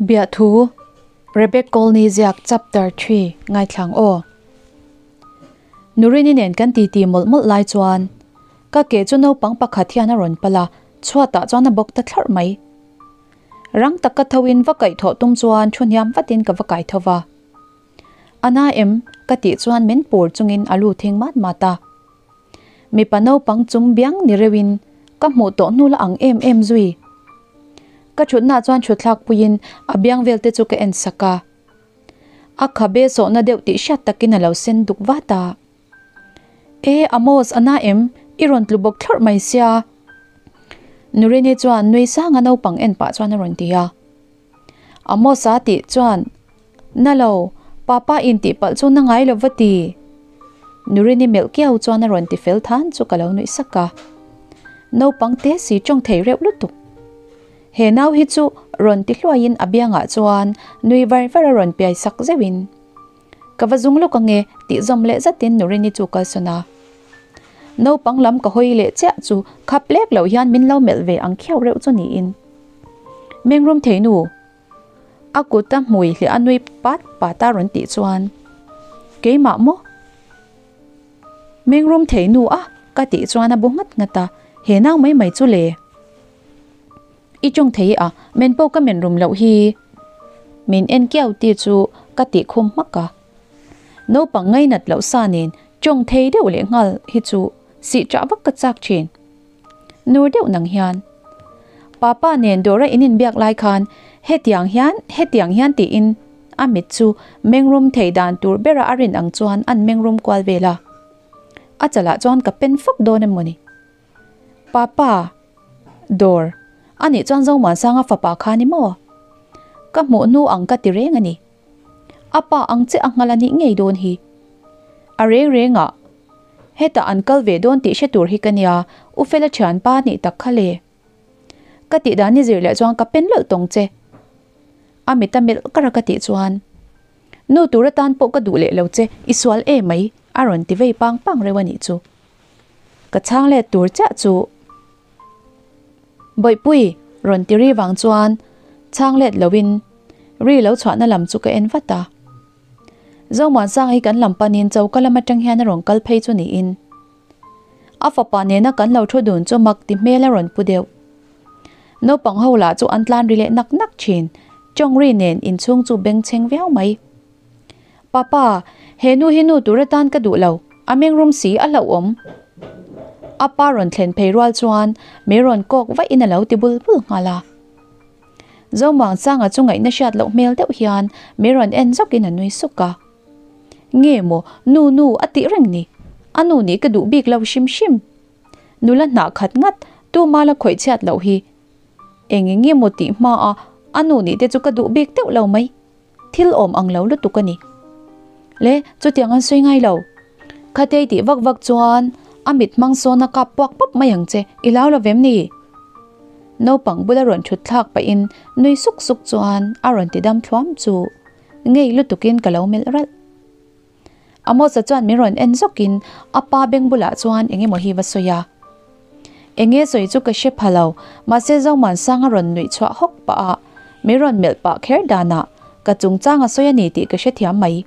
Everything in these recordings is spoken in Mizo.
Biahthu, Rebek Colney ziak Chapter xii ngaithlang aw. Nurini nen kan titi mawlh mawlh lai chuan ka ke chu naupang pakhat hian a rawn pal a, chhuatah chuan a bawk ta thlarh mai. Rang taka thoin va kaih thawh tum chuan thu hniam vatin ka va kai tho va. A na em? ka tih chuan min pur chungin a lu thing mat mat a. Mipa naupang chung biang ni reuhin ka hmuh tawh hnu la ang em em zui. Ka thutna chuan thutthlak puiin a biang vel te chu ka en sak a. A khabe sawhna deuh tih hriat takin a lo sen duk vat a. E Amos, a na em? I rawn tlu bawk thlawrh mai sia. Nurini chuan nui sanga naupang en pah chuan a rawn ti a. Amos-a tih chuan, Na lo, Papa in tih palh chu na ngai lo va ti. Nurini melh kiau chuan a rawn ti fel than chu ka lo nuih sak a. Naupang te si tawng thei reuh lutuk. He nau hi chu rawn ti hluaiin a biangah chuan nui var var a rawn piai sak zeuhin, Ka va zung lawk ange tih zawm leh zatin Nurini chu kalsawn a. Naupang lam ka hawi leh chiah chu khap lek loh hian min lo melh ve ang khiau reuh chu niin. Mengrum thei nu. A kut a hmui hleh a nui pat pat a rawn tih chuan, Keimah maw? Mengrum thei nu a? ka tih chuan a bu nghat nghat a, He nau mai mai chu le. I tawng thei a, men pawh ka men rum loh hi. Min en kiau ti chu ka tih khum hmak a. Naupang ngainat loh sa nen tawng thei deuh leh nghal hi chu sih chah vak ka chak thin. Nur deuh nang hian. Papa nen dawra in inbiak lai khan hetiang hian hetiang hian tiin a mit chu mengrum thei dan tur bera a rin ang chuan an mengrum kual vel a. A chalah chuan ka pen fak dawn em mawni. Papa. Dawr. A nih chuan Zomuansanga fapa kha ni maw? Ka hmuh hnu ang ka ti reng a ni. A pa ang che a nghal a nih ngei dawn hi. A reng reng ah. Hetah an kal ve dawn tih hre tur hi ka nia, U Fela thianpa nih tak kha le. Ka tih dan ni zir leh chuan ka pen lawlh tawng che. A mit a melh kar a ka tih chuan, Nu tur atan pawh ka duh leh lo che, i sual e mai, a rawn ti vei pang pang reuh a nih chu. Ka chhang let tur chiah chu. Bawihpui, rawn ti ri vang chuan chhang let loin ri lo chhuahna lam chu ka en vat a. Zomuansanga hi kan lam panin choka lam atang hian a rawn kal phei chu niin a fapa nena kan lo thu dun chu mak ti hmel a rawn pu deuh. Naupang ho lah chu an tlan ri leh nak nak thin, tawng ri nen inchhung chu bengchheng viau mai. Papa, he nu hi nu tur atan ka duh lo, a mengrum si a hlauhawm. A pa rawn thlen phei rual chuan mi rawn kawk vaih in a lo ti bul bul nghal a. Zomuangsanga chu ngaihna hriat loh hmel deuh hian mi rawn en zawk in a nui suk a. Nge maw, nu nu a tih reng ni? A nu nih ka duh bik lo hrim hrim. Nula hnah khat ngat, tuma la khawih chhiat loh hi. Eng eng nge maw tih hma a, a nu nih te chu ka duh bik deuh lo mai. Thil awm ang lo lutuk a ni. Le, chutiang an sawi ngai lo. Khatei tih vak vak chuan a mit hmang sawn a kap puak pawp mai ang che, i lau lo vem ni? Naupang bula rawn thut thlak pahin nui suk suk chuan a rawn ti dam thluam chu ngei lutukin ka lo melh ralh. Amos-a chuan min rawn en zawkin a pa beng bulah chuan eng emaw hi va sawi a. Enge sawi chu ka hre pha lo, mahse Zomuansanga rawn nuih chhuah hawk pah a, min rawn melh pah kher danah ka chungchang a sawi a ni tih ka hrethiam mai.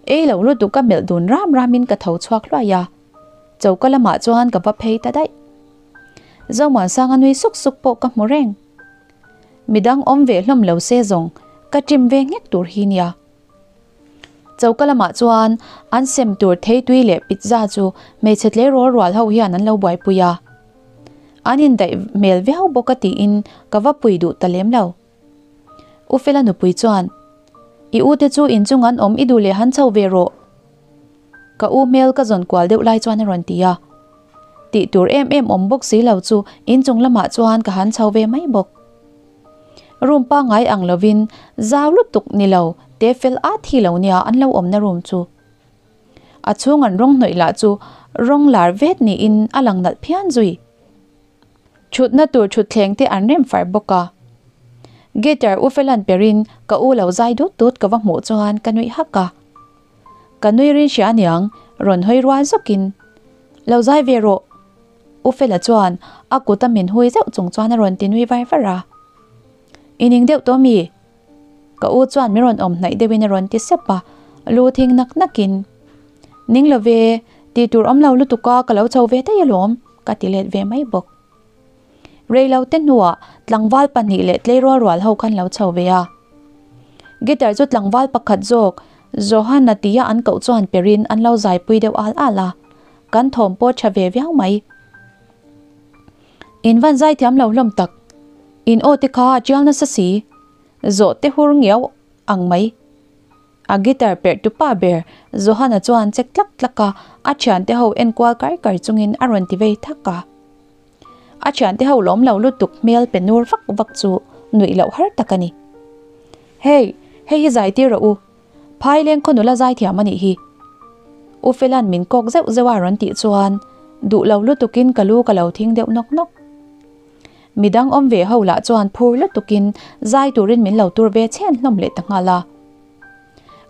Ei lo lutuk ka melh dun ram ramin ka tho chhuak hluai a, choka lamah chuan ka va phei ta daih. Zomuansanga nui suk suk pawh ka hmu reng. Midang awm ve hlawm lo se zawng ka ṭim ve nghek tur hi nia. Choka lamah chuan an sem tur theitui leh pizza chu hmeichhe tleirawl rual ho hian an lo buaipui a. An indaih hmel viau bawk a tiin ka va pui duh ta lem lo. U Fela nupui chuan, I u te chu inchung an awm i duh leh han chho ve rawh. Ka u hmel ka zawn kual deuh lai chuan a rawn ti a. Tih tur em em awm bawk si lo chu inchung lamah chuan ka han chho ve mai bawk. Room pangngai ang lovin zau lutuk ni lo te fel at hi lo nia an lo awmna room chu. A chhung an rawng hnawih lah chu rawng lar vet niin a lang nalh phian zui. Thutna tur thutthleng te an rem far bawk a. Guitar u Felan perin ka u lo zai dut dut ka va hmuh chuan ka nuih hak a. Ka nui rin hria aniang rawn hawi rual zawkin lo zai ve rawh. U Fela chuan a kut a min hui zeuh chung chuan a rawn ti nui var var a. I ning deuh tawh mi? Ka u chuan min rawn awm hnaih deuhin a rawn ti sep a, lu thing nak nakin, Ning lo ve, tih tur awm lo lutuk a ka lo chho ve daih alawm, ka ti let ve mai bawk. Rei lo te hnuah tlangval pahnih leh tleirawl rual ho khan lo chho ve a. Guitar chu tlangval pakhat zawk Johan-a tia an koh chuan perin an lo zaipui deuh al al a, kan thawm pawh tha ve viau mai. In van zai thiam lo hlawm tak, in aw te kha a tial nasa si, zawh te hur ngiau ang mai. A guitar perh tu pa ber Johan-a chuan chek tlak tlak a, a thiante ho en kual kar kar chungin a rawn ti vei thak a. A thiante ho lawm lo lutuk hmel pe nur vak vak chu nuih loh har tak a ni. Hey, hei hi zai tir rawh u, Phaileng khaw nula zai thiam a nih hi. U Fela'n min kawk zeuh zeuh a rawn tih chuan duh lo lutukin ka lu ka lo thing deuh nawk nawk. Midang awm ve ho lah chuan phur lutukin zai turin min lo tur ve chhen hlawm leh ta nghal a.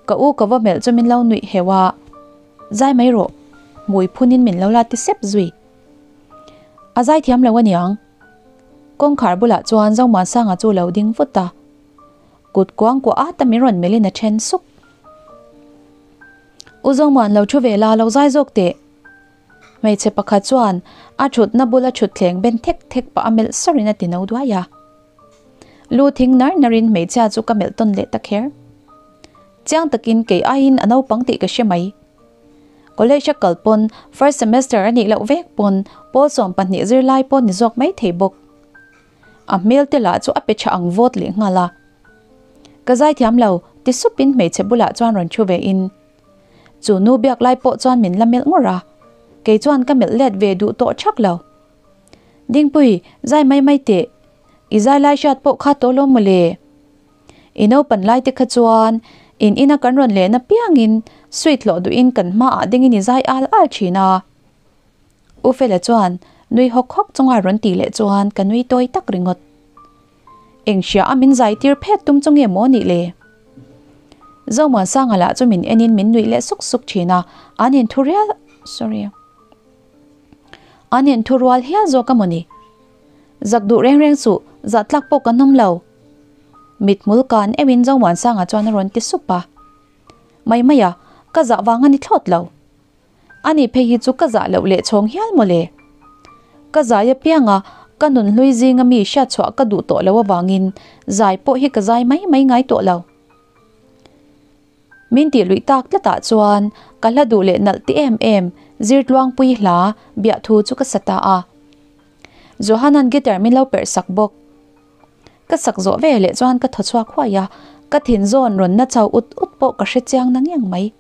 Ka u ka va melh chu min lo nuih heuh a, Zai mai rawh, hmui phunin min lo la ti sep zui. A zai thiam lo aniang. Kawngkhar bulah chuan Zomuansanga chu lo ding vut a. Kut kuang kuah at a min rawn melhin a then suk. U Zomuan lo thu ve la, lo zai zawk teh. Hmeichhe pakhat chuan a thutna bula thutthleng ben thek thek pah a melh sawrin a ti no duai a. Lu thing nar narin hmeichhia chu ka melh tawn leh ta kher. Chiang takin kei aiin a naupang tih ka hre mai. College a kal pawn first semester a nih loh vek pawn pawl 12 zirlai pawh ni zawk mai thei bawk. A hmel te lah chu a pe tha ang vawt leh nghal a. Ka zaithiam lo ti supin hmeichhe bulah chuan rawn thu ve in Chu nu biak lai pawh chuan min la melh ngawrh a, kei chuan ka melh let ve duh tawh thak lo. Dingpui, zai mai mai teh, i zai lai hriat pawh kha tawh lawm mawle. I naupan lai te kha chuan in ina kan rawn lehna piangin sweet hlawh duhin kan hmaah dingin i zai al al thin a. U Fela chuan nui hawk hawk chunga rawn tih leh chuan ka nui tawi tak ringawt. Eng hria a min zai tir phet tum chu nge maw nih le? Zomuansanga lah chu min enin min nuih leh suk suk thin a, an inthu rial sorry an inthu rual hial zawk a maw ni? Zak duh reng reng suh, zah tlak pawh kan awm lo. Mithmul kan euhin Zomuansanga chuan a rawn ti sup a. Mai mai a, ka zah vang a ni thlawt lo. Ani phei hi chu ka zah loh leh chhawng hial mawle. Ka zai apianga ka nun hlui zinga mi hriatchhuah ka duh tawh lo avangin zai pawh hi ka zai mai mai ngai tawh lo. Min tih luih tak tlatah chuan ka hla duh leh nalh ti em em Zirtluangpui hla biah thu chu ka sa ta a. Johanan guitar min lo perh sak bawk. Ka sak zawh ve leh chuan ka thaw chhuak huai a, ka thin zawn rawn na chau ut ut pawh ka hre chiang na ngiang mai.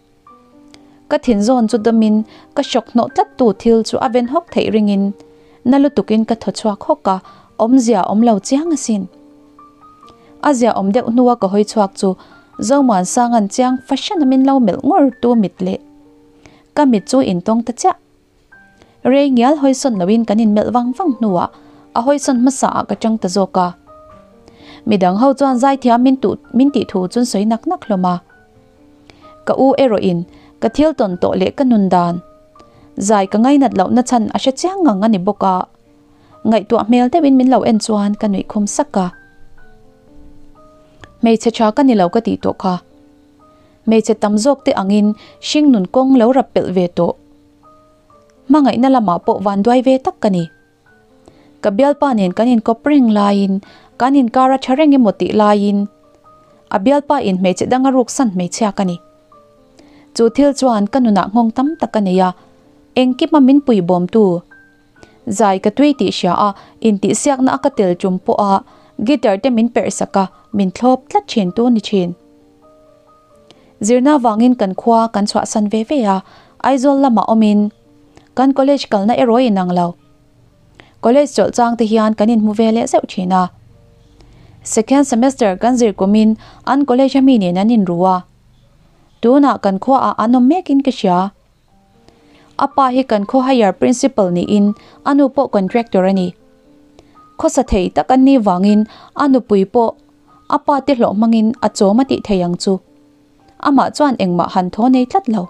Ka thin zawn chu dawmin ka hrawk hnawh tlat tu thil chu a ven hawk theih ringin na lutukin ka thaw chhuak hawk a, awmzia awm lo chiang asin. A zia awm deuh hnua ka hawi chhuak chu Zomuansanga'n chiang fahran a min lo melh ngawr tu mit leh ka mit chu intawng ta chiah. Rei ngial hawisawn loin kan inmelh vang vang hnuah a hawisawn hmasa ah ka chang ta zawk a. Midang ho chuan zaithiam min tuh min tih thu chun sawi nak nak hlawm a. Ka u erawhin ka thil tawn tawh leh ka nun dan zai ka ngainat lohna chhan a hre chiang ngang a ni bawk a. Ngaihtuah hmel deuhin min lo en chuan ka nuih khum sak a. Hmeichhe tha ka ni lo ka tih tawh kha. Hmeichhe tam zawk te angin hring nun kawng lo rap pelh ve tawh. Hmangaihna lamah pawh van duai ve tak ka ni. Ka bialpa nen kan inkawp reng laiin kan inkar a tha reng emaw tih laiin a bialpa in hmeichhe danga ruksan hmeichhia ka ni. Chu thil chuan ka nunah nghawng tam tak a nei a, engkima min pui bawmtu zai ka tui tih hria a, intihsiakna a ka tel tum pawha guitar te min perh sak a, min thlawp tlat thin tu ni thin. Zirna vangin kan khua kan chhuahsan ve ve a, Aizawl lamah awmin kan college kalna erawh a inang lo. College chawlh chang te hian kan inhmu ve leh zeuh thin a. Second semester kan zir kumin an college a mi nen an inru a. Tunah kan khuaah an awm mekin ka hria. A pa hi kan khaw higher principal niin a nu pawh contractor a ni. Khawsa thei tak an nih vangin a nupui pawh a pa te hlawh hmangin a chawm a tih thei ang chu. Amah chuan engmah han thaw nei tlat lo.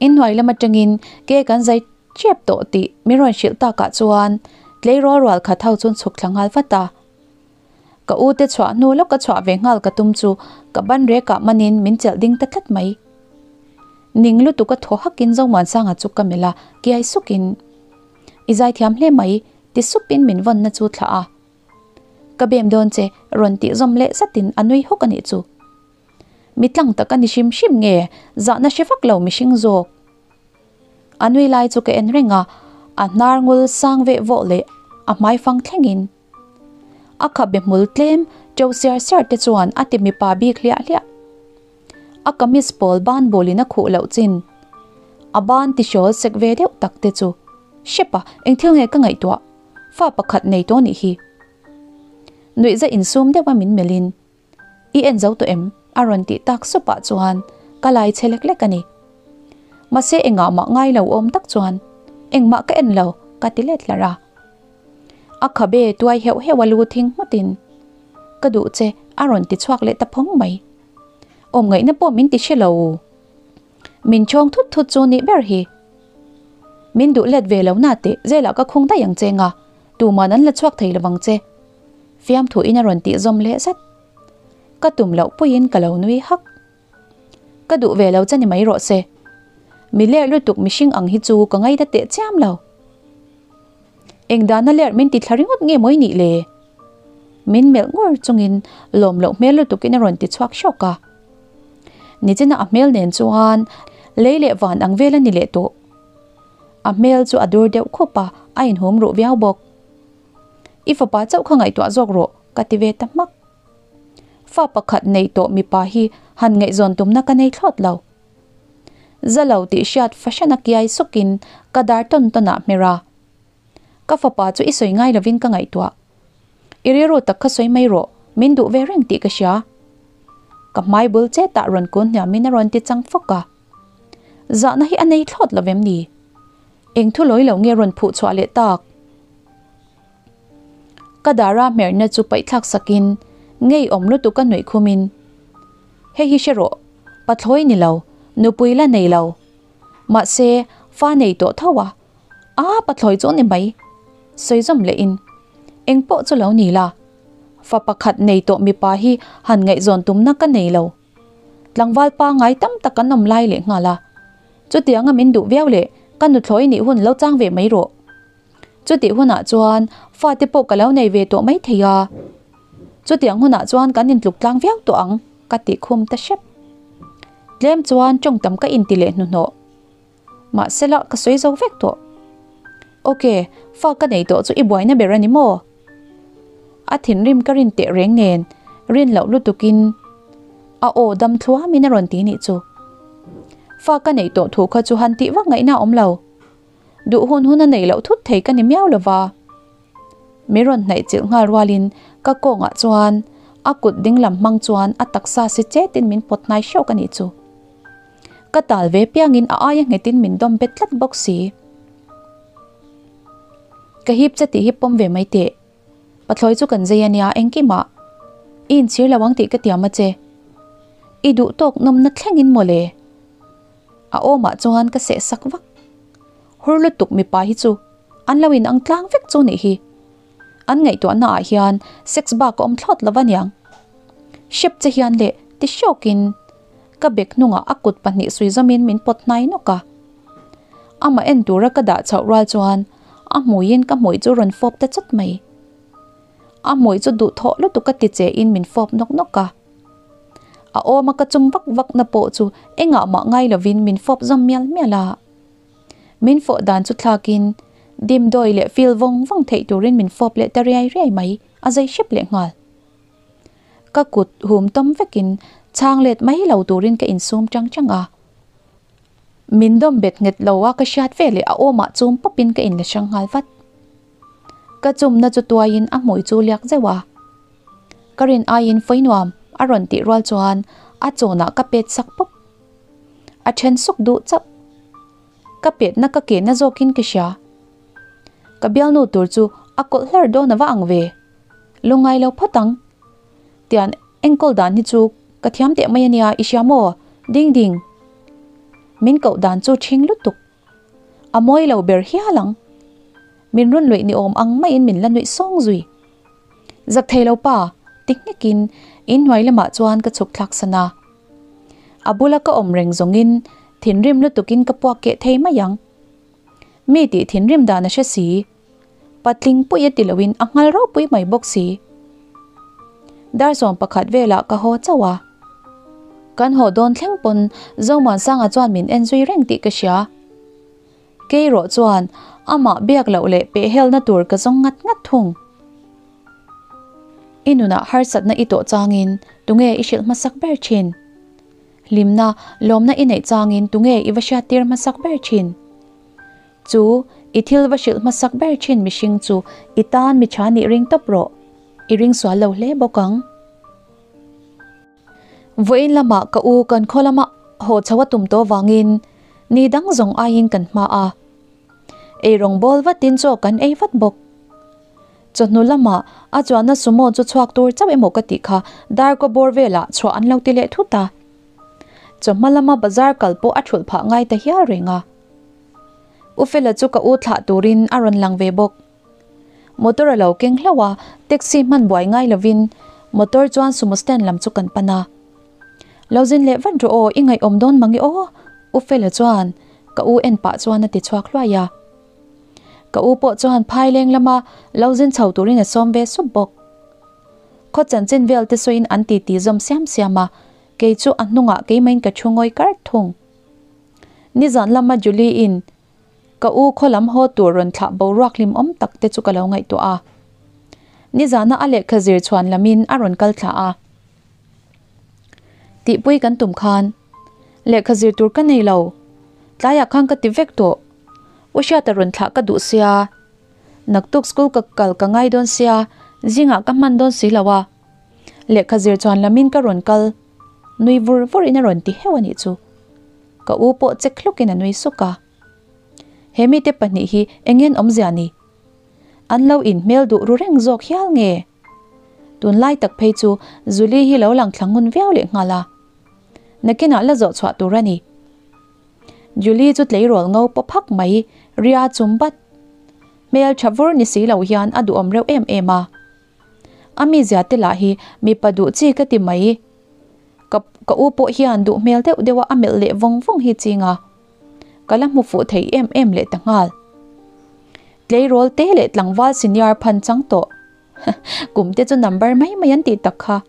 Inhnuai lam atangin ke kan zai tep tawh tih min rawn hrilh takah chuan tleirawl rual khat ho chu an chhuk thla nghal vat a. Ka u te chhuah hnu lawka chhuah ve nghal ka tum chu ka ban rekah manin min chelh ding ta tlat mai. Ning lutuk a thaw hakin Zomuansanga chu ka melh a, kiai sukin, I zaithiam hle mai, ti supin min vawnna chu thlah a. Ka bem dawn che, rawn tih zawm leh zatin a nui hawk a nih chu. Mi tlang tak a ni hrim hrim nge, zahna hre vak lo mihring zawk. A nui lai chu ka en reng a, a hnar ngul sang veh vawh leh a hmai fang thlengin. A khabe hmul tlem to siar siar te chuan a ti mipa bik hliah hliah. A kamis pawl ban bawlin a khuh loh chin. A ban tihrawl sek ve deuh tak te chu hrep a, eng thil nge ka ngaihtuah? Fa pakhat nei tawh nih hi. Nuihza insum deuh a min melhin. I en zo tawh em? A rawn tih tak sup ah chuan ka lai che lek lek a ni. Mahse engah mah ngai lo awm tak chuan engmah ka en lo ka ti let hlar a. A khabe tuai heuh heuh a lu thing nghut in ka duh che a rawn ti chhuak leh ta phawng mai. Awm ngaihna pawh min ti hre lo. Min chawng thut thut chu nih ber hi. Min duh let ve lo na teh zelah ka khung daih ang che nga tuman an la chhuak thei lovang che. Fiamthu in a rawn tih zawm leh zat. Ka tum loh puiin ka lo nui hak. Ka duh ve lo che ni mai rawh se. Mi lerh lutuk mihring ang hi chu ka ngaina teh chiam lo. Eng dana lerh min ti thla ringawt nge mawi nih le? Min melh ngur chungin lawm loh hmel lutukin a rawn ti chhuak hrawk a. Nichina a hmel nen chuan lei leh van ang vel a ni leh tawh. A hmel chu a dur deuh khup a, a inhum ruh viau bawk. I fapa chauh kha ngaihtuah zawk rawh, ka ti ve ta hmak. Fa pakhat nei tawh mipa hi han ngaihzawn tumna ka nei thlawt lo. Za lo tih hriat fahran a kiai sukin ka dar tawn tawn ah hmer a. Ka fapa chu i sawi ngai lovin ka ngaihtuah. I rilru tak kha sawi mai rawh, min duh ve reng tih ka hria. Ka hmai bul chetah rawn kun hniamin a rawn ti chang fawk a. Zahna hi a nei thlawt lo vem ni? Eng thu lawi lo nge rawn phuh chhuah leh tak? Ka dara hmerhna chu paihthlak sakin ngeiawm lutuk a nuih khumin, Hei hi hre rawh, pathlawi ni lo, nupui la nei lo. Mahse, fa nei tawh tho a, aa pathlawi chu ni mai. Sawi zawm lehin, Eng pawh chu lo ni la, fa pakhat nei tawh mipa hi han ngaihzawn tumna ka nei lo. Tlangval pangai tam tak an awm lai leh nghal a. Chutianga min duh viau leh ka nuthlawi nih hun lo chang ve mai rawh. Chutih hunah chuan fate pawh ka lo nei ve tawh mai thei a. Chutiang hunah chuan kan intluk tlang viau tawh ang ka tih khum ta hrep. Tlem chuan tawng tam ka inti leh hnuhnawh. Mahsela ka sawi zo vek tawh. Ok, fa ka nei tawh chu i buaina ber a ni maw? A thinrim ka rin teh reng nen rin loh lutukin a aw dam thluamin a rawn ti nih chu. Fa ka neih tawh thu kha chu han tih vak ngaihna a awm lo. Duh hun hun a neih loh thut thei ka ni miau lova. Mi rawn hnaih chilh nghal rualin ka kawngah chuan a kut dinglam hmang chuan a taksa si chetin min pawt hnai hrawk a nih chu. Ka tal ve piangin a aia nghetin min dawm bet tlat bawk si. Ka hip che tih hi pawm ve mai teh. Pathlawi chu kan zei a nia engkimah. I inchhir lo ang tih ka tiam a che. I duh tawk nawmna thlengin mawle. A awmah chuan ka seh sak vak. Hur lutuk mipa hi chu an lo inang tlang vek chu nih hi. An ngaihtuahna ah hian sex bak a awm thlawt lo aniang. Hrep che hian leh ti hrawkin ka bek hnungah a kut pahnih sui zawmin min pawt hnai nawk a. Amah en tura ka dah chhoh rual chuan a hmuiin ka hmui chu rawn fawp ta chawt mai. A hmui chu duhthawh lutuk a ti che in min fawp nawk nawk a. A awma ka chum vak vak na pawh chu engah mah ngai lovin min fawp zawm mial mial a. Min fawh dan chu thlakin dimdawi leh feel vawng vawng theih turin min fawp leh ta riai riai mai, a zei hrep leh nghal. Ka kut hum tawm vekin chhang let mai lo turin ka insum chang chang a. Min dawm bet nghet lo a ka hriat ve leh a awmah chum pawpin ka inla hrang nghal vat. Ka chumna chu tuaiin a hmui chu liak zeuh a. Ka rin aiin fawi nuam a rawn tih rual chuan a chawnah ka pet sak pawp. A then suk duh chauh. Ka petna ka kehna zawkin ka hria. Ka bialnu tur chu a kawlh hlar dawn ava ang ve. Lungngai lo phawt ang. Tian enkawl dan hi chu ka thiam teh mai ania i hria maw? Ding ding. Min koh dan chu ṭhing lutuk. A mawi lo ber hial ang. Min rawn luih ni awm ang maiin min la nuih sawng zui. Zak thei lo pa. Ti nghekin inhnuai lamah chuan ka chhuk thlak san a. A bula ka awm reng zawngin thinrim lutukin ka puak keh thei mai ang. Mi tih thinrim dan a hre si. Patling pui a ti loin a nghal ropui mai bawk si. Dar 11 velah ka haw chauh a. Kan haw dawn thleng pawn Zomuansanga chuan min en zui reng tih ka hria. Kei rawh chuan amah biak loh leh pehhelna tur ka zawng ngat ngat thung. I nunah harsatna i tawh changin tunge i hrilh hmasak ber thin? Hlimna, lawmna i neih changin tunge i va hriattir hmasak ber thin? Chu, i thil va hrilh hmasak ber thin mihring chu i tan mi tha nih ring tawp rawh. I ring sual lo hle bawk ang. Vawiin lamah ka u kan khaw lama haw chho a tum tawh vangin ni dang zawng aiin kan hma a. Eirawng bawl vatin chaw kan ei vat bawk. Chawhnu lamah a chuanna sumo chu chhuak tur chauh emaw ka tih kha darkaw bawr velah chhuah an lo ti leh thut a. Chawhma lama bazar kal pawh a thulh phah ngai ta hial reng a. U Fela chu ka u thlah turin a rawn lang ve bawk. Motor a lo keng hlauh a, taxi hman buai ngai lovin motor chuan sumo stand lam chu kan pan a. Lo zin leh vat rawh aw, i ngaihawm dawn mang i aw, U Fela chuan ka u en pah chuan a ti chhuak hluai a. Ka u pawh chuan phai leng lama lo zin chho turin a sawm ve sup bawk. Khaw chanchin vel te sawiin an titi zawm siam siam a, kei chu a hnungah keimahin ka thu ngawi kar thung. Nizan lama Julie in ka u khaw lam haw tur rawn thlah boruak hlimawm tak te chu ka lo ngaihtuah a. Nizana a lehkha zir chhuan lamin a rawn kal thlah a. Tihpui kan tum khan lehkha zir tur ka nei lo, tlaiah khan ka ti vek tawh. U Hriata rawn thlah ka duh sia, naktuk school ka kal ka ngai dawn sia, zingah ka hman dawn si lo a. Lehkha zir chuan lamin ka rawn kal, nui vur vurin a rawn ti heuh a nih chu. Ka u pawh chek hlukin a nui suk a. He mite pahnih hi eng ngen awmzia ni? An lo inhmel duh ru reng zawk hial nge? Tunlai tak phei chu Julie hi lo lang thla ngun viau leh nghal a. Nakinah la zawh chhuah tur a ni. Julie chu tleirawl ngo paw phak mai, ria chum bat. Hmel tha vur ni si lo hian a duhawm reuh em em a. A mizia te lah hi mipa duh chi ka ti mai. Ka ka u pawh hian duh hmel deuh deuh a a melh leh vawng vawng hi ching a. Ka la hmu fuh thei em em leh ta nghal. Tleirawl te leh tlangval senior phan chang tawh. Kum te chu number mai mai an tih tak kha.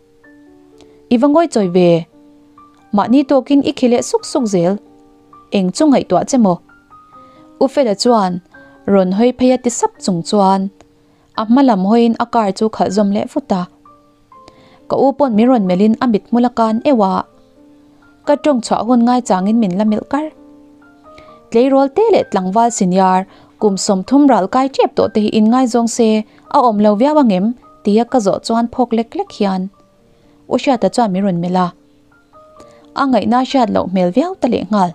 I va ngawi chawi ve. Mahni tawkin i khi leh suk suk zel. Eng chu ngaihtuah che maw? U Fela chuan rawn hawi phei a ti sap chung chuan a hma lam hawiin a car chu khalh zawm leh vut a. Ka u pawn min rawn melhin a mithmul a kan euh a. Ka tawng chhuah hun ngai changin min la melh kar. Tleirawl te leh tlangval senior kum 30 ral kai tep tawh te hi inngaizawng se a awm lo viau angem tia ka zawh chuan phawk lek lek hian U Hriata chuan min rawn melh a. A ngaihna hriat loh hmel viau ta leh nghal.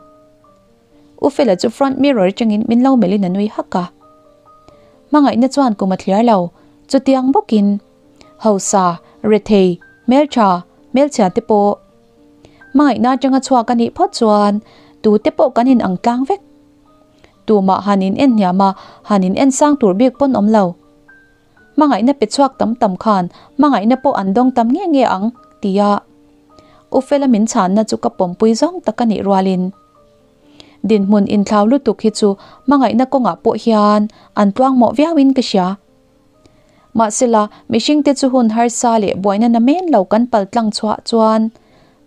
U Fela chu front mirror atangin min lo melhin a nui hak a. Hmangaihna chuan kum a thliar lo, chutiang bawkin hausa, rethei, hmeltha, hmelchhia te pawh hmangaihna atanga chhuak a nih phawt chuan tute pawh kan in ang tlang vek. Tumah han in en hniam a, han in en sang tur bik pawn awm lo. Hmangaihna pe chhuak tam tam khan hmangaihna pawh an dawng tam nge nge ang, tia U Fela min chhanna chu ka pawmpui zawng tak a nih rualin dinhmun inthlau lutuk hi chu hmangaihna kawngah pawh hian an tluang mawh viauin ka hria. Mahsela, mihringte chu hun harsa leh buaina na men lo kan pal tlang chhuah chuan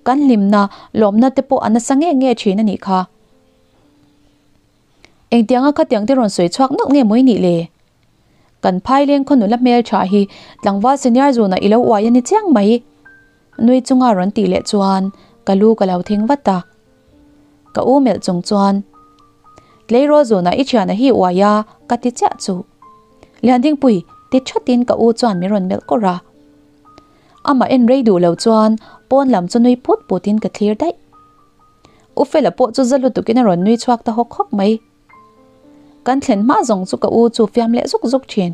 kan hlimna, lawmna te pawh a nasa nge nge thin a nih kha. Engtianga khatiang te rawn sawi chhuak nawlh nge mawi nih le? Kan phaileng khaw nula hmel tha hi tlangval senior zunah i lo uai a ni chiang mai. Nui chunga rawn tih leh chuan ka lu ka lo thing vat a. Ka u melh chung chuan Tleirawl zunah i thiana hi uai a ka ti chiah chu. Liandingpui ti thatin ka u chuan min rawn melh kawr a. Amah en rei duh lo chuan pawn lam chu nui put putin ka thlir daih. U Fela pawh chu za lutukin a rawn nui chhuak ta hawk hawk mai. Kan thlen hma zawng chu ka u chu fiam leh zuk zuk thin.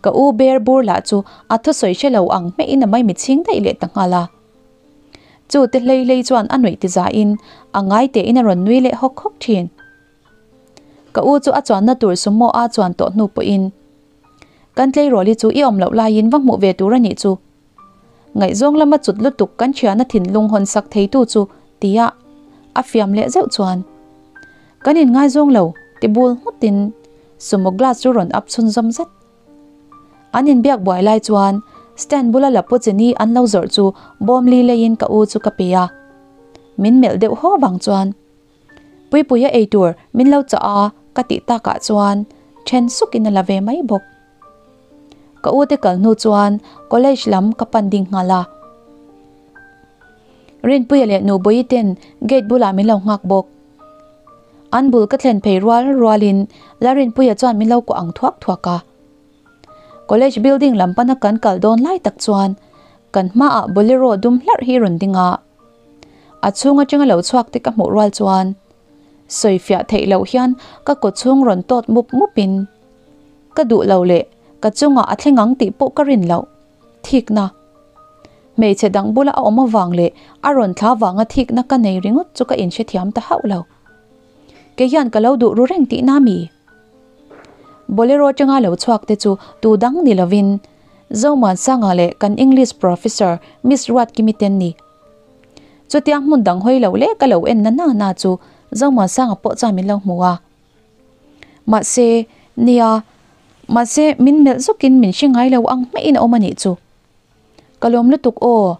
Ka u ber bur lah chu a thusawi hre lo ang hmeihin a maimi chhing daih leh ta nghal a. Chu te hlei hlei chuan a nuih ti zahin a ngai tein a rawn nui leh hawk hawk thin. Ka u chu a chuanna tur sumo a chuan tawh hnu pawhin kan tleirawl hi chu i awm loh laiin va hmuh ve tur a nih chu. Ngaihzawng lama cut lutuk kan thiana thinlung hawn sak theitu chu tia a fiam leh zeuh chuan kan inngaizawng lo ti bul nghutin sumo glass chu rawn up chhunzawm zat. An inbiak buai lai chuan stand bula la pu chini an lo zawrh chu bawm li leiin ka u chu ka pe a. Min melh deuh haw vang chuan Puipuia eitur min lo chah a ka tih takah chuan then sukin a la ve mai bawk. Ka u te kal hnu chuan college lam ka pan ding nghal a. Rinpuia leh Nubawi ten gate bulah min lo nghak bawk. An bul ka thlen phei rual rualin Larinpuia chuan min lo kuah ang thuak thuak a. College building lam pana kan kal dawn lai tak chuan kan hmaah bolero dum hlarh hi rawn ding a. A chhung atanga lo chhuak te ka hmuh rual chuan sawifiah theih loh hian ka kaw chhung rawn tawt mup mupin ka duh lo leh ka chungah a thleng ang tih pawh ka rin loh thikna. Hmeichhe dang bula a awm avang leh a rawn thla vanga thikna ka nei ringawt chu ka inhrethiam ta hauh lo. Kei hian ka lo duh ru reng tihna mi? Bolero atanga lo chhuak te chu tu dang ni lovin Zomuansanga leh kan English Professor Miss Ruatkimi ten ni. Chutia hmun dang hawi lo leh ka lo en na na na chu Zomuansanga pawh chuan min lo hmu a. Mahse, nia, mahse min melh zawkin min hre ngai lo ang hmeihin a awm a nih chu. Ka lawm lutuk aw,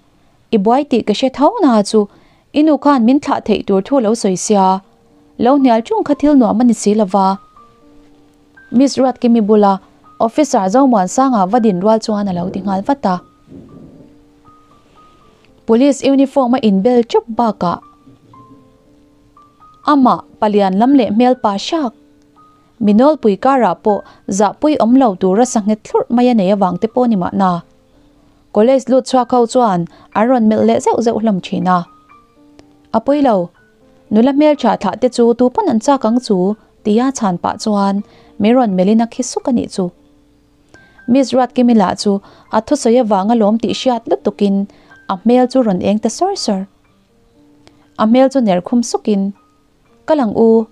i buai tih ka hre tho na chu i nu khan min thlah theih tur thu lo sawi sia, lo hnial chung kha thil nuam a ni si lova. Miss Ruatkimi bula Officer Zomuansanga va din rual chuan a lo ti nghal vat a. Police uniform a inbel chup bakah amah palian lam leh hmel pa hrak mi nawlpui karah pawh zahpui awm lo tura sanghet thlurh mai a nei avang te pawh ni mahna. College lut chhuak ho chuan an rawn melh leh zeuh zeuh hlawm thin a. A pawi lo, nula hmeltha thlah te chu tu pawn an chak ang chu tia chhan pah chuan min rawn melhin a khi suk a nih chu. Miss Ruatkimi lah chu a thusawi avanga lawm tih hriat lutukin a hmel chu rawn eng ta sawr sawr. A hmel chu ner khum sukin, Ka lang u.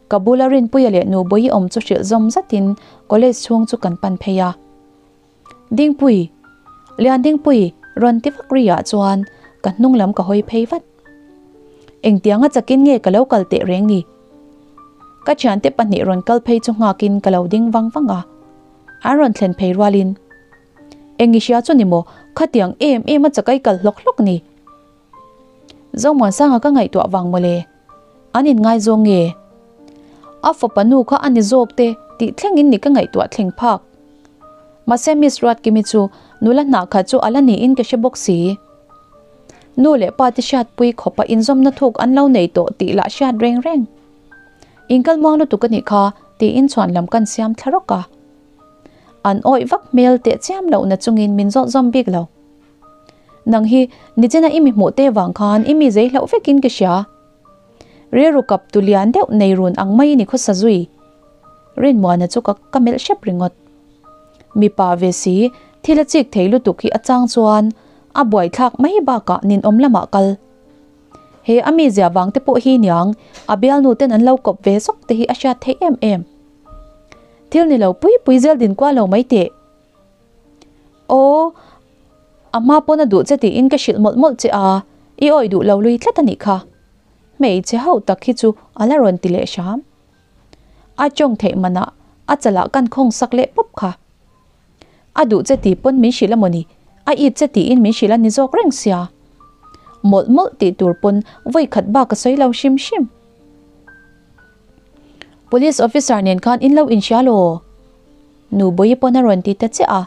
Ka bula Rinpuia leh Nubawi awm chu hrilh zawm zatin college chhung chu kan pan phei a. Dingpui! Lian Dingpui! rawn ti vak ri ah chuan ka hnung lam ka hawi phei vat. Engtianga chakin nge ka lo kal teh reng ni? Ka thiante pahnih rawn kal phei chu nghakin ka lo ding vang vang a. An rawn thlen phei rualin, Eng i hria chu ni maw? Khatiang em em a chakai kal hlawk hlawk ni. Zomuansanga ka ngaihtuah vang mawle. An inngaizawng nge? A fapa nu kha a ni zawk te tih thlengin ni ka ngaihtuah thleng phak. Mahse Miss Ruatkimi chu nula hnah khat chu a la niin ka hre bawk si. Nu leh pa te hriatpui khawpa inzawmna thuk an lo nei tawh tih lah hriat reng reng. Inkal muang lutuk a nih kha tiin chhuan lam kan siam thla rawk a. An awih vak hmel teh chiam lohna chungin min zawt zawm bik lo. Nang hi nichina i mi hmuh te vang khan i mi zei hlauh vekin ka hria. Rilru kap tu lian deuh nei run ang mai ni khawsa zui. Rinmuana chu ka ka melh hrep ringawt. Mipa ve si thil a chik thei lutuk hi a chang chuan a buaithlak mai bakah ninawm lamah kal. He a mizia vang te pawh hi niang a bialnu ten an lo kawp ve zawk te hi a hriat theih em em. Thil ni lo pui pui zel din kual lo mai teh. Aw, a hma pawn a duh che tiin ka hrilh mawlh mawlh che a, i awih duh lo lui tlat a nih kha. Hmeichhe ho tak hi chu a la rawn ti leh hram. A tawng theih manah a chalah kan khawng sak leh pawp kha. A duh che tih pawn min hrilh a mawni, a it che tiin min hrilh a ni zawk reng sia. Mawlh mawlh tih tur pawn vawi khat bak a sawi lo hrim hrim. Police officer nen khan in lo inhria law? Nubawi pawn a rawn ti ta chiah a.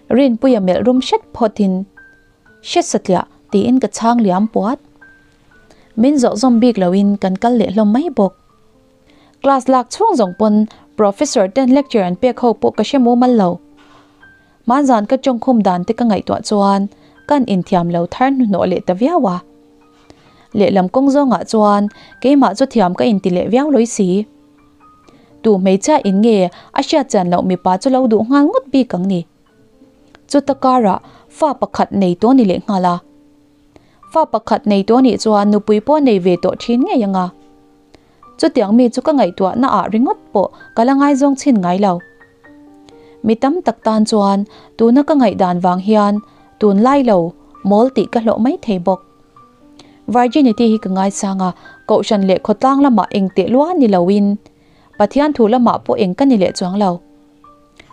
Rinpuia melh rum hret phawtin, Hre satliah tiin ka chhang liam puat. Min zawh zawm bik loin kan kal leh hlawm mai bawk. Class lak chhung zawng pawn professor ten lecture an pek ho pawh ka hre mumal lo. Hmanzan ka tawngkhum dan te ka ngaihtuah chuan kan inthiam lo thar hnuhnawh leh ta viau a. Lehlam kawng zawngah chuan keimah chu thiam ka inti leh viau lawi si. Tu hmeichhia in nge a hriat chian loh mipa chu lo duh nghal ngawt bik ang ni. Chuta karah fa pakhat nei tawh ni leh nghal a. Fa pakhat nei tawh nih chuan nupui pawh nei ve tawh thin ngei ang a. Chutiang mi chu ka ngaihtuahna ah ringawt pawh ka la ngaizawng chhin ngai lo. Mi tam tak tan chuan tuna ka ngaihdan vang hian Tunlai lo, mawl tih ka hlawh mai thei bawk. Virginity hi ka ngaisang a, kohhran leh khawtlang lamah eng teh lua ni loin Pathian thu lamah pawh eng ka ni leh chuang lo.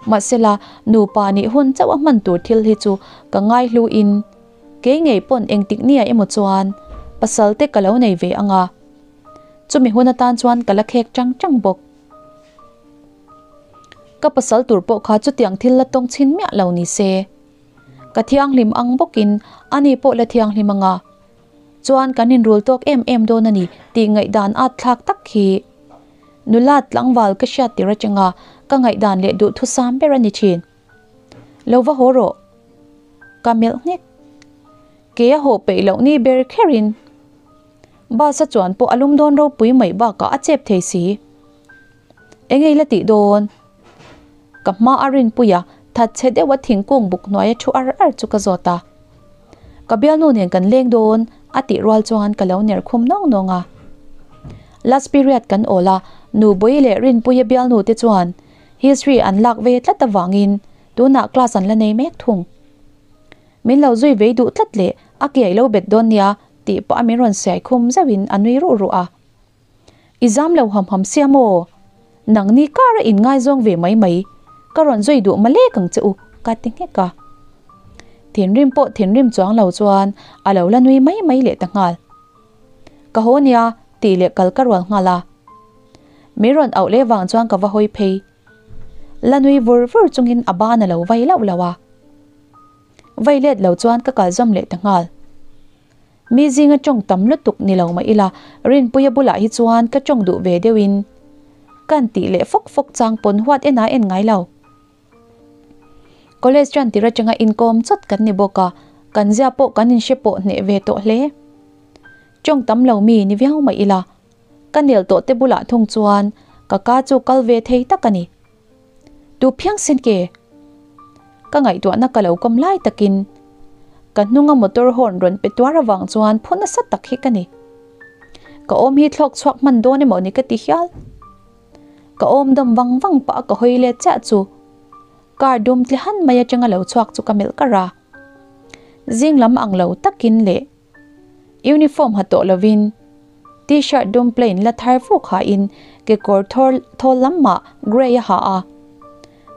Mahsela, nupa nih hun chauh a hman tur thil hi chu ka ngaihlu in kei ngei pawn engtik nia emaw chuan pasal te ka lo nei ve ang a, chumi hun atan chuan ka la khek chang chang bawk. Ka pasal tur pawh kha chutiang thil la tawng chhin miah lo ni se. Ka thianghlim ang bawkin ani pawh la thianghlim ang a, chuan kan inrul tawk em em dawn a ni tih ngaihdan at thlak tak hi nula tlangval ka hriat tir atanga ka ngaihdan leh duhthusam ber a ni thin. Lo va haw rawh. Ka melh nghek. Ke a haw peih loh ni ber kherin bus a chuan pawh a lum dawn ropui mai bakah a chep thei si. Eng ei la tih dawn? Ka hma a rinpui a, thatchhe deuha thingkung buk hnuaia thu ar ar chu ka zawt a. Ka bialnu nen kan leng dawn a tih rual chuan ka lo ner khum nawng nawng a. Last period kan awl a, Nubui leh Rinpuia bialnu te chuan history an lak ve tlat avangin tunah class an la nei mek thung. Min lo zui vei duh tlat leh a kiai lo bet dawn nia tih pawh a min rawn siai khum zeuhin a nui ruh ruh a. I zam lo ham ham sia maw? Nangni kar a inngaizawng ve mai mai, ka rawn zui duh malek ang che u, ka ti nghek a. Thinrim pawh thinrim chuang lo chuan a lo la nui mai mai leh ta nghal. Ka haw nia tih leh kal ka rual nghal a. Min rawn auh leh vang chuan ka va hawi phei. La nui vur vur chungin a ban a lo vai lauh lauh a. Vai let lo chuan ka kal zawm leh ta nghal. Mi zinga tawng tam lutuk ni lo mah ila, Rinpuia bulah hi chuan ka tawng duh ve deuhin kan tih leh fawk fawk chang pawn huat en a en ngai lo. College tan tir atanga inkawm chawt kan ni bawk a, kan zia pawh kan inhre pawh hneh ve tawh hle. Tawng tam lo mi ni viau mah ila, ka nel tawh te bulah thung chuan ka ka chu kal ve thei tak a ni. Tu phiang sen ke? Ka ngaihtuahna ka lo kawm lai takin ka hnunga motor horn rawn pe tuar avang chuan phu nasa tak hi ka ni. Ka awm hi thlawk chhuak hman dawn emaw ni ka ti hial. Ka awm dawm vang vang pah a ka hawi let chiah chu car dum tle han mai atanga lo chhuak chu ka melh kar a. Zing lam ang lo takin leh Uniform ha tawh lovin T-shirt dum plain la thar fuk hain kekawr thawl lam mah grey a ha a,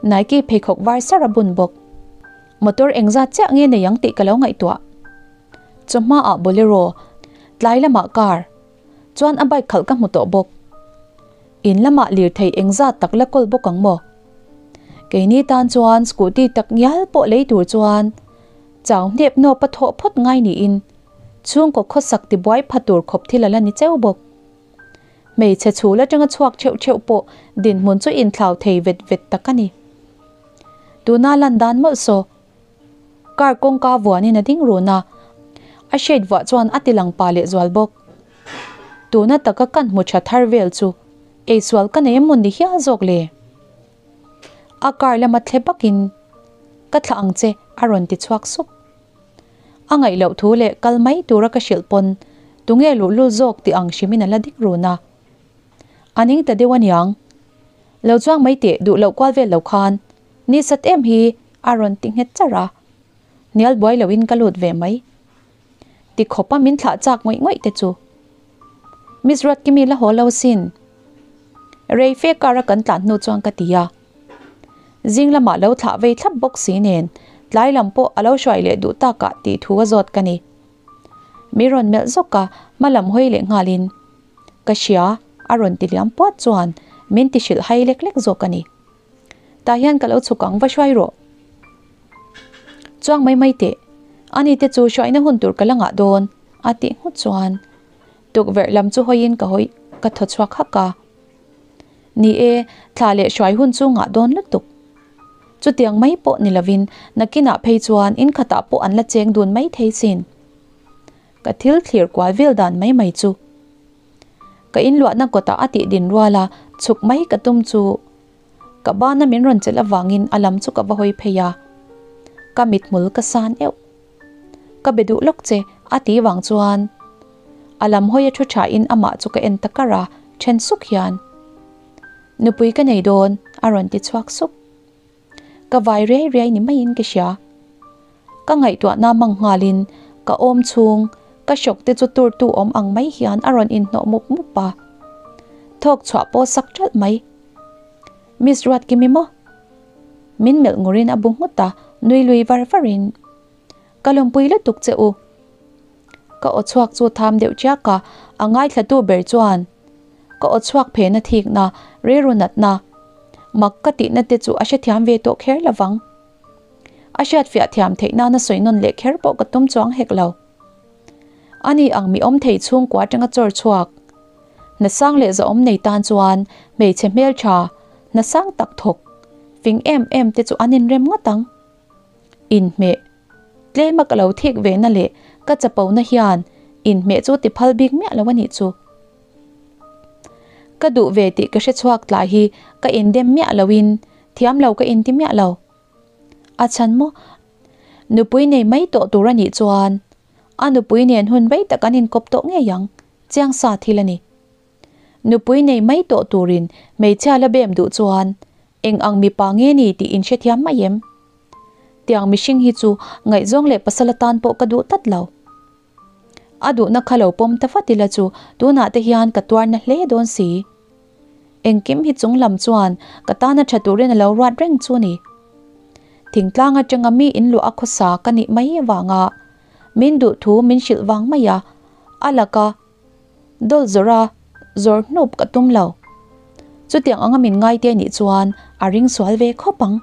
Nike pheikhawk var sar a bun bawk. Motor engzat chiah nge nei ang tih ka lo ngaihtuah. Chawhma ah Bolero, tlai lamah car, chuan a bike khalh ka hmu tawh bawk. In lamah lirthei engzat tak la kawl bawk ang maw? Keini tan chuan scooty tak ngial pawh lei tur chuan Chau hnep nawp a thawh phawt ngai niin chhungkaw khawsak tibuai pha tur khawp thil a la ni cheu bawk. Hmeichhe chhul atanga chhuak theuh theuh pawh dinhmun chu inthlau thei vet vet tak a ni. Tuna lan dan mawlh saw. Car kawngka vuanin a ding run a, a shade vuah chuan a ti lang pa leh zual bawk. Tuna taka kan hmu tha thar vel chu eisual ka nei emaw ni hial zawk le? A car lama thle bakin, Ka thlah ang che, a rawn ti chhuak sup. A ngaih loh thu leh kal mai tura ka hrilh pawn tunge luhlul zawk tih ang hrimin a la dik run a. A ning ta deuh aniang. Lo chuang mai teh duh loh kual vel lo khan ni sat em hi a rawn ti nghet charh a. Hnial buai loin ka lut ve mai. Ti khawpa min thlah chak ngawih ngawih te chu. Miss Ruatkimi la haw lo sin. Rei fe kar a kan tlan hnu chuan ka ti a. Zing lamah lo thlah vei thlap bawk si nen tlai lam pawh a lo hruai leh duh takah tih thu a zawt ka ni. Mi rawn melh zawk a, hma lam hawi leh nghalin ka hria a rawn ti liam puat chuan min ti hrilh hai lek lek zawk a ni. Tah hian ka lo chhuk ang va hruai rawh. Chuang mai mai teh, ani te chu hruaina hun tur ka la ngah dawn a tih nghut chuan tukverh lam chu hawiin ka hawi ka thaw chhuak hak a. Ni e, thla leh hruai hun chu ngah dawn lutuk. Chutiang mai pawh ni lovin nakinah phei chuan in khatah pawh an la cheng dun mai thei sin. Ka thil thlir kual vel dan mai mai chu. Ka inluahna kawtah a tih din rual a, chhuk mai ka tum chu ka bana min rawn chelh avangin a lam chu ka va hawi phei a. Ka mithmul ka san euh. Ka be duh lawk che a ti vang chuan a lam hawi a thu thain amah chu ka en ta kar a, then suk hian Nupui ka nei dawn a rawn ti chhuak sup. Ka vai riai riai ni maiin ka hria. Ka ngaihtuahna mang nghalin ka awm chhung ka hrawk te chu tur tu awm ang mai hian a rawn inhnawh mup mup a. Thawk chhuah pawh sak ṭalh mai. Miss Ruatkimi maw? Min melh ngurin a bu nghut a, nui lui var varin, Ka lawmpui lutuk che u. Ka aw chhuak chu tham deuh chiak a, a ngaithlatu ber chuan ka aw chhuak phena thikna, rilru natna, mak ka tihna te chu a hrethiam ve tawh kher lo vang. A hriatfiah thiam theih nana sawi nawn leh kher pawh ka tum chuang hek lo. Ani ang mi awm thei chhungkua atanga chawr chhuak, hnasang leh zahawm nei tan chuan hmeichhe hmeltha, hnasang tak thawk, fing em em te chu an inrem ngawt ang. Inhmeh. Tlema ka lo thik ve na leh ka chapo na hian inhmeh chu ti phal bik miah lo a nih chu. Ka duh ve tih ka hre chhuak tlai hi ka indem miah lo in thiam lo ka inti miah lo. A chhan maw? Nupui nei mai tawh tur a nih chuan a nupui nen hun rei tak an inkawp tawh ngei ang, chiang sa thil a ni. Nupui nei mai tawh turin hmeichhia la bem duh chuan eng ang mipa nge ni tih in hrethiam mai em? Tiang mihring hi chu ngaihzawng leh pasal atan pawh ka duh tlat lo. A duhna kha lo pawm ta vat ila chu tunah te hian ka tuarna hle dawn si. Engkim hi chung lam chuan ka tana tha turin a lo ruat reng chu ni. Thingtlang atanga mi inluah a khawsa ka nih mai avanga min duh thu min hrilh vang mai a, a laka Dawl zawrh a, zawr hnup ka tum lo. Chutiang anga min ngai te nih chuan a ring sual ve khawp ang.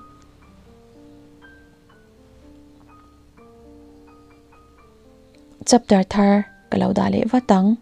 Chapter thar ka lo dah leh vat ang.